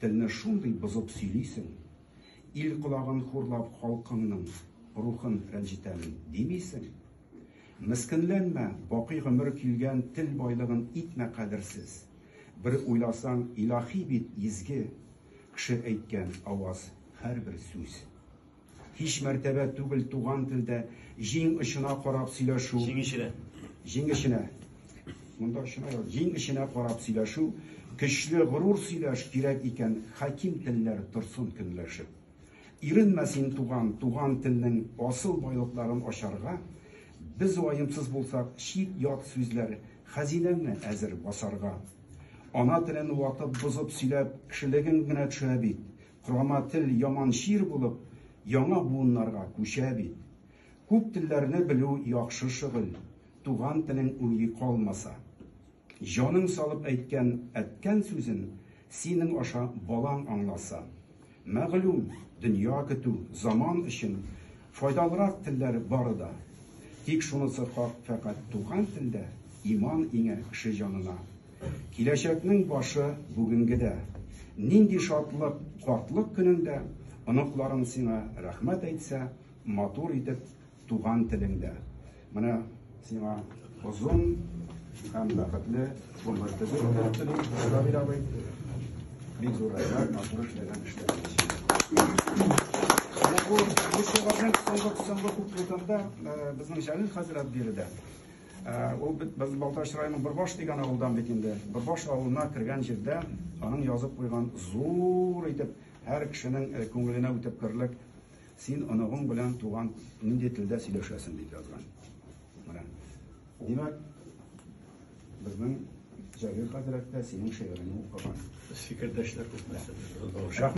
Телне шундый бозып сөйлисең. Ил колагын хурлап халкыңның рухын рәнҗетәмен димисең? Мескенләнмә, бакый гомер килгән тел байлыгын итмә кадерсез. Бер уйласаң, илаһи бит изге кеше әйткән аваз, һәрбер сүз. Һич мәртәбә түгел туган телдә җиң очына карап сөйләшү. Җиң эченә. Җиң эченә. Монда очына яз. Җиң эченә карап сөйләшү. Көчле, горур сөйләш кирәк икән, хаким телләр торсын көнләшеп. Иренмә син, туган, туган телнең асыл байлыкларын ачарга. Без ваемсыз булсак, чит-ят сүзләр хәзинәңне әзер басарга. Ана телен ватып, бозып сөйләп, кешелегең генә төшә бит. Корама тел яман чир булып, яңа буыннарга күчә бит. Күп телләрне белү яхшы шөгыль, туган телең үги калмаса. Җаның салып әйткән әткән сүзен синең аша балаң аңласа. Мәгълүм, дөнья көтү, заман өчен файдалырак телләр бары да. Тик шунысы хак, фәкать туган телдә иман иңә кеше җанына. Киләчәкнең башы бүгенгедә. Нинди шатлык, картлык көнеңдә оныкларың сиңа рәхмәт әйтсә, матур итеп туган телеңдә. Менә сиңа озын һәм бәхетле гомер телим, Равил абый. Бик зур рәхмәт, матур эшләгән эшләр өчен. Менә бу бу шигырьнең соңгы соңгы куплетында безнең Җәлил хәзрәт биредә. Ул без Балтач районының Борбаш дигән авылдан бит инде. Борбаш авылына кергән җирдә аның язып куйган зур итеп һәр кешенең күңеленә үтеп керлек син оныгың белән туган нинди телдә сөйләшәсең дип язган. Менә. Димәк, безнең Җәлил хәзрәт тә синең шигыреңне укыган. Без фикердәшләр күп нәрсәдә.